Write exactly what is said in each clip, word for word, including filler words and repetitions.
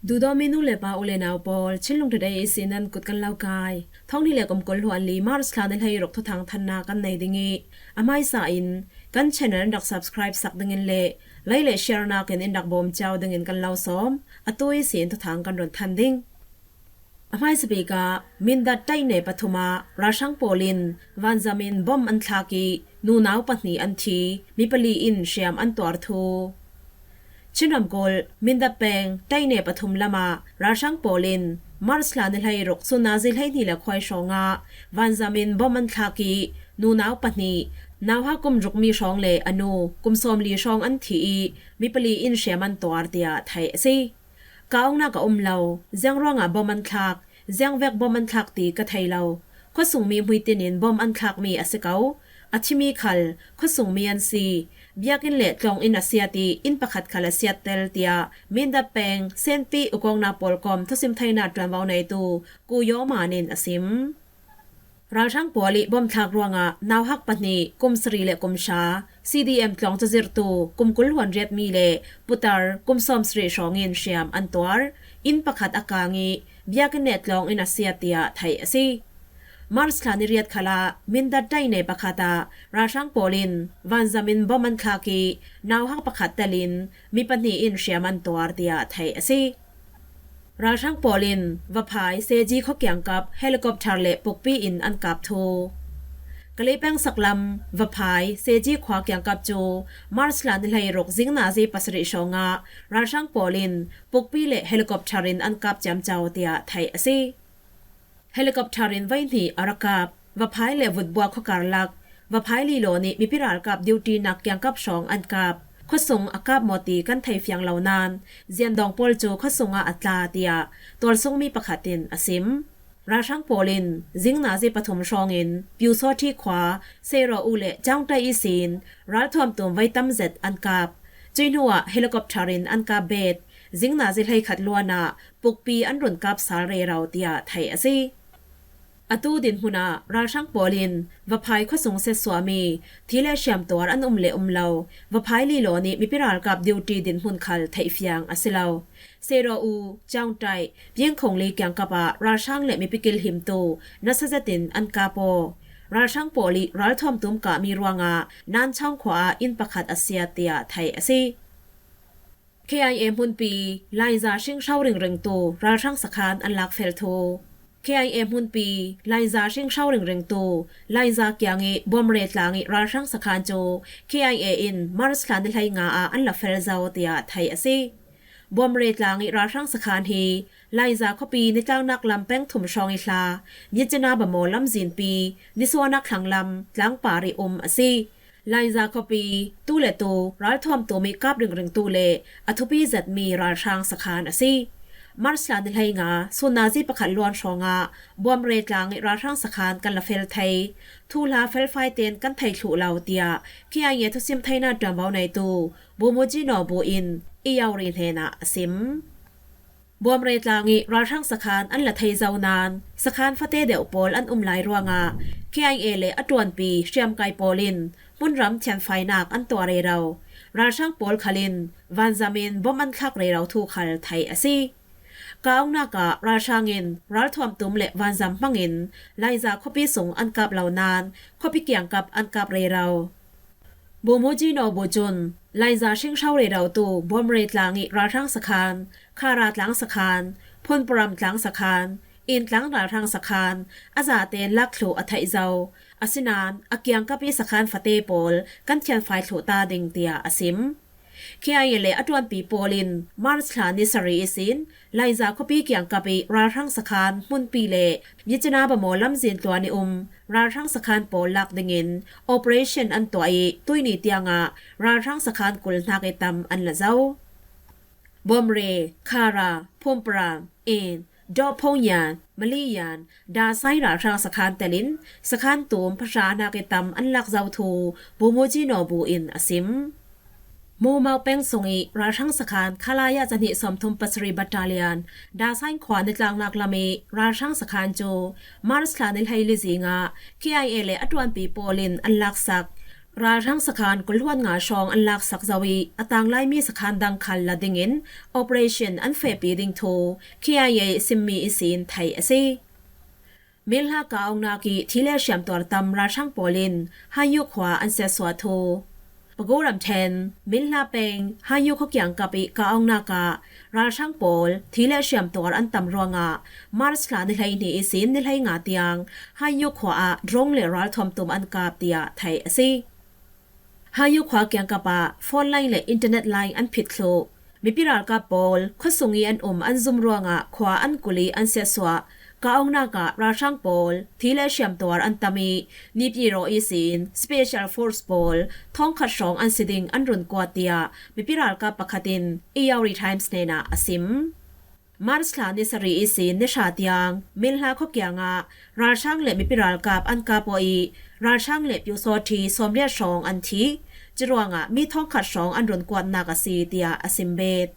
Duhdawtmi nu le pa, u le nau pawl, Chinlung Today ihsin nan kut kan lo kai. Thawng hnih le kum kul hluan li March thla ni hleiruk thuthang thanna kan nei ding ih, a hmaisa in kan channel in rak subscribe sak dingin le like le share nakin in rak bawm cio dingin kan lo sawm. Atu ihsin thuthang kan run than ding. A hmaisa bik ah Mindat Taineh pathum ah ralhrang pawl in vanzam in bom an thlak ih nunau pahnih an thi, mi pali in hriam an tuar thu. Chin ramkulh Mindat peng Taineh pathum lamah ralhrang pawl in March thla ni hleiruk sun nazi hleihnih le khuai hrawngah vanzam in bom an thlak ih nunau pahnih, nauhak kum ruk mi hrawng le a nu kum sawmli hrawng an thi ih mi pali in hriam an tuar, tiah theih a si. Ka aungnak a um lo, ziang ruangah bom an thlak, ziang vek bom an thlak ti ka thei lo. Khuasungmi hmuitin in bom an thlakmi a si ko. A thimi khal khuasungmi an si. Biakinn le tlawnginn a siat ih inn pakhat khal a siat tel, tiah Mindat peng Senpi ukawkna pawl kawm thusim theihna ṭuanvo neitu Ku Yaw Man in a sim. Ralhrang pawl ih bom thlak ruangah nauhak pahnih, kum sarih le kum hra, C D M tlawng cazirtu kum kul hluan riat mi le putar kum sawmsarih hrawng in hriam an tuar. Inn pakhat a kang ih biakinn le tlawnginn a siat, tiah theih a si. March thla ni riat khalah Mindat Taineh pakhat ah ralhrang pawl in vanzam in bom an thlak ih nauhak pakhat telin mi pahnih in hriam an tuar, tiah theih a si. Ralhrang pawl in Vaphai Seji khua kiangkap helicopter le pukpi in an kap thu. Kalay peng saklam Vaphai Seji khua kiangkap cu March thla ni hleiruk zing nazi pasarih hrawngah ralhrang pawl in pukpi le helicopter in an kap ciamco, tiah theih a si. Helicopter in voi hnih a rak kap. Vaphai le Vutbua khuakar lak Vaphai lilawn ih mipi ralkap duty nak kiangkap hrawng an kap. Khuasung a kap maw ti kan thei fiang lo nain ziandawng pawl cu khuasung ah a tla, tiah tualsungmi pakhat in a sim. Ralhrang pawl in zing nazi pathum hrawngin Pyusawṭhi khua, Seraw U le Caungṭai ihsin ralthuam tum voi tam zet an kap. Cuih hnuah helicopter in an kap bet. Zing nazi hleikhat luan ah pukpi an run kap sal rero, tiah theih a si. Atu dinhmun ah ralhrang pawl in Vaphai khuasung siatsuahmi thi le hriam tuar an um le um lo, Vaphai lilawn ih mipi ralkap duty dinhmun khal theih fiang a si lo. Seraw U, Caungṭai, Piangkhongli kiangkap ah ralhrang le mipi kilhimtu nasa zetin an kap aw. Ralhrang pawl ih ralthuam tum kahmi ruangah Nanchawng khua ah inn pakhat a siat, tiah theih a si. K I A hmunpi Laiza hringhro ringringtu ralhrang sakhan an lak fel thu. K I A hmunpi Laiza hringhro ringringtu Laiza kiangih Bawmre tlang ih ralhrang sakhan cu K I A in March thla ni hleinga ah an la fel zo, tiah theih a si. Bawmre tlang ih ralhrang sakhan hi Laiza khuapi nitlangnak lam peng thum hrawng ih hla, Myitkyina Bhamo lamzinpi nisuahnak thlanglam tlangpar ih um a si. Laiza khuapi tu le tu ralthuam tum ih kap ringringtu le a thupi zetmi ralhrang sakhan a si. March thla ni hleinga sun nazi pakhat luan hrawngah Bawmre tlang ih ralhrang sakhan kan la fel thei. Thuhla felfai tein kan thei thluh lo, tiah K I A thusim theihna ṭuanvo neitu Bumuji Nawbu in Iyauri hnenah a sim. Bawmre tlang ih ralhrang sakhan an la thei zo nain sakhan fate deuh pawl an um lai ruangah K I A le a ṭuanpi hriamkai pawl in hmunram thianfainak an tuah rero. Ralhrang pawl khal in vanzam in bom an thlak rero thu khal theih a si. Ka aungnak ah ralhrang in ralthuam tum le vanzam hmangin Laiza khuapi sung an kap lo nain khuapi kiangkap an kap rero. Bumuji Nawbu cun Laiza hringhro rerotu Bawmre tlang ih ralhrang sakhan, Khara tlang sakhan, Phunparam tlang sakhan, Inn tlang ralhrang sakhan a zatein lak thluh a theih zo. Asinain a kiangkap ih sakhan fate pawl kan thianfai thluh ta ding, tiah a sim. K I A le a ṭuanpi pawl in March thla ni sarih ihsin Laiza khuapi kiangkap ih ralhrang sakhan hmunpi le Myitkyina Bhamo lamzin tluan ih um ralhrang sakhan pawl lak dingin operation an tuah ih tuihni tiangah ralhrang sakhan kul hnak ih tam an la zo. Bawmre, Khara, Phunparam, Inn, Dawphonyan, Maliyan, Dasai ralhrang sakhan telin sakhan tum pahra hnak ih tam an lak zo thu Bumuji Nawbu in a sim. Mumau peng sungih ralhrang sakhan Khalaya zahnih sawmthum pasarih battalion Dasai khua nitlangnak lam ih ralhrang sakhan cu March thla ni hleili zingah K I A le a ṭuanpi pawl in an laksak. Ralhrang sakhan kulhluan nga hrawng an laksak zo ih a tanglai mi sakhan dang khal la dingin operation an fehpi ding thu K I A simmi ihsin theih a si. Minhla kah-awknak ih thi le hriamtuar tam ralhrang pawl in Hanyu khua an siatsuah thu. Pago ramṭhen Minhla peng Hanyu khuakiang kap ih kah-awknak ah ralhrang pawl thi le hriamtuar an tam ruangah March thla ni hleihnih ihsin ni hleinga tiang Hanyu khua ah drone le ralthuam tum an kap, tiah theih a si. Hanyu khua kiangkap ah phone line le internet line an phit thluh. Mipi ralkap pawl khuasung ih an um an zum ruangah khua an kulh ih an siatsuah. Kah-awknak ah ralhrang pawl thi le hriamtuar an tam ih Nipiraw ihsin Special Force pawl thawngkhat hrawng an si ding an run kuat, tiah mipi ralkap pakhat in Ayeyarwady Times hnenah a sim. March thla ni sarih ihsin ni hra tiang Minhla khuakiangah ralhrang le mipi ralkap an kap aw ih ralhrang le pyusawṭhi sawmriat hrawng an thi. Curuangah mi thawngkhat hrawng an run kuatnak a si, tiah a sim bet.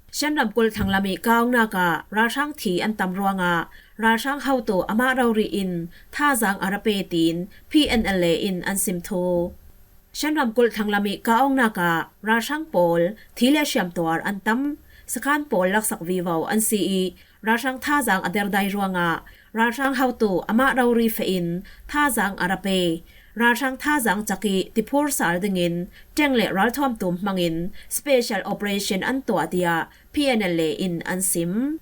Shan ramkulh thanglam ih kah-awknak ah ralhrang thi an tam ruangah ralhrang hotu amah rori in thazaang a ra pe tiin P N L A in an sim thu. Shan ramkulh thanglam ih kah-awknak ah ralhrang pawl thi le hriamtuar an tam. Sakhan pawl laksak vivo an si ih ralhrang thazaang a derdai ruangah ralhrang hotu amah rori feh in thazaang a ra pe. Ralhrang thazaang cak ih tiphur sal dingin ṭeng le ralthuam tum hmangin special operation an tuah, tiah P N L A in an sim.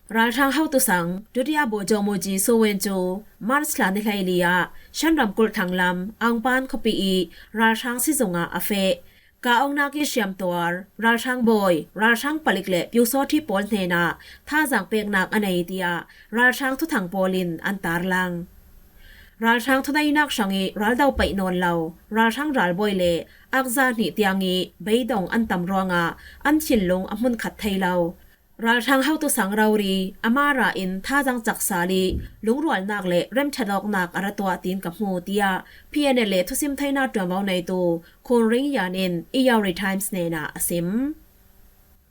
Ralhrang hotu sang Dutiya Bogyomuji Soe Win cu March thla ni hleili ah Shan ramkulh thanglam Angpan khuapi ih ralhrang sizung ah a feh. Kah-awknak ih hriamtuar ralhrang bawi, ralhrang palik le pyusawṭhi pawl hnenah thazaang peknak a nei, tiah ralhrang thuthang pawl in an tarlang. Ralhrang thuneinak hrangih raldo paih nawn lo ralhrang ralbawi le akza hnih tiangih beidong an tam ruangah an thinlung a hmunkhat thei lo. Ralhrang hotu sang rori amah ra in thazaang cak sal ih lungrualnak le remṭhat awknak a ra tuah tiin ka hmu, tiah P N L A thusim theihnak ṭuanvo neitu Khun Ring Yan in Ayeyarwady Times hnenah a sim.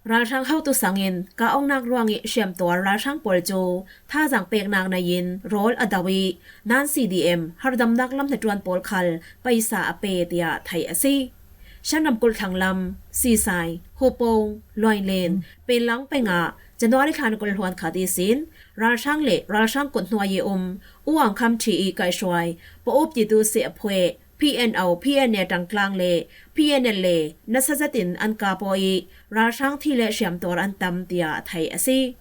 Ralhrang hotu sang in kah-awknak ruangih hriamtuar ralhrang pawl cu thazaang peknak nei in rawl a do ih nan C D M harhdamnak lam hnaṭuan pawl khal paisa a pe, tiah theih a si. Shan ramkulh thanglam Sisai, Hupung, Luainlen, Penlang peng ah January thla ni kul hluan khat ihsin ralhrang le ralhrang kut hnuai ih um U Aung Kyaw Htet ih kaihhruai Pa Aw Pyi Taw Sih a phueh P N O, P N A ṭangtlang le P N L A nasa zetin an kap aw ih ralhrang thi le hriamtuar an tam, tiah theih a si.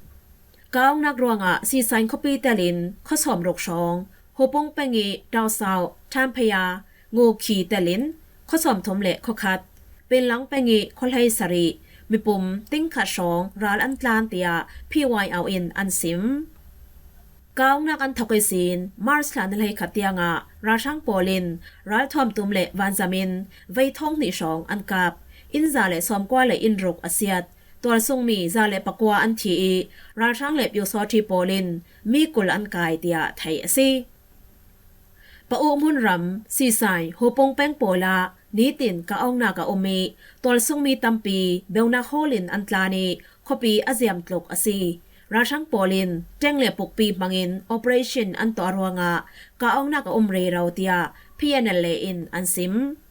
Kah-awknak ruangah Sisai khuapi telin khuasawm ruk hrawng, Hupung peng ih Tausau, Thamphaya, Ngukhi telin khuasawm thum le khuakhat, Penlang peng ih khuahlei sarih, mipum tingkhat hrawng ral an tlan, tiah P Y O in an sim. Kah-awknak an thok ihsin March thla ni hleikhat tiangah ralhrang pawl in ralthuam tum le vanzam in vei thawng hnih hrawng an kap. Inn za le sawmkua le inn ruk a siat. Tualsungmi za le pakua an thi ih ralhrang le pyusawṭhi pawl in mi kul an kai, tiah theih a si. Pa Aw Hmun ram Sisai, Hupung peng pawl ah nitin kah-awknak a um ih tualsungmi tampi beunak hawl in an tlan ih khuapi a ziam tluk a si. Ralhrang pawl in ṭeng le pukpi hmangin operation an tuah ruangah kah-awknak a um rero, tiah P N L A in an sim.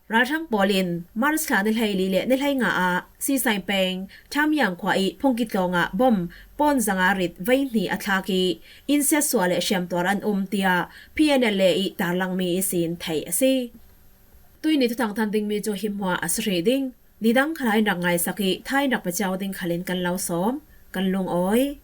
Ralhrang pawl in March thla ni hleili le ni hleinga ah Sisai peng Thamyang khua ih phungki tlawngah bom pawn zanga rit vei hnih a thlak ih inn siatsuah le hriamtuar an um, tiah P N L A ih tarlangmi ihsin theih a si. Tuihni thuthang than dingmi cu hi hmuah a si hrih ding. Nidang khalai in rak ngaisak ih thain rak pia cio ding khalin kan lo sawm. Kan lungawi.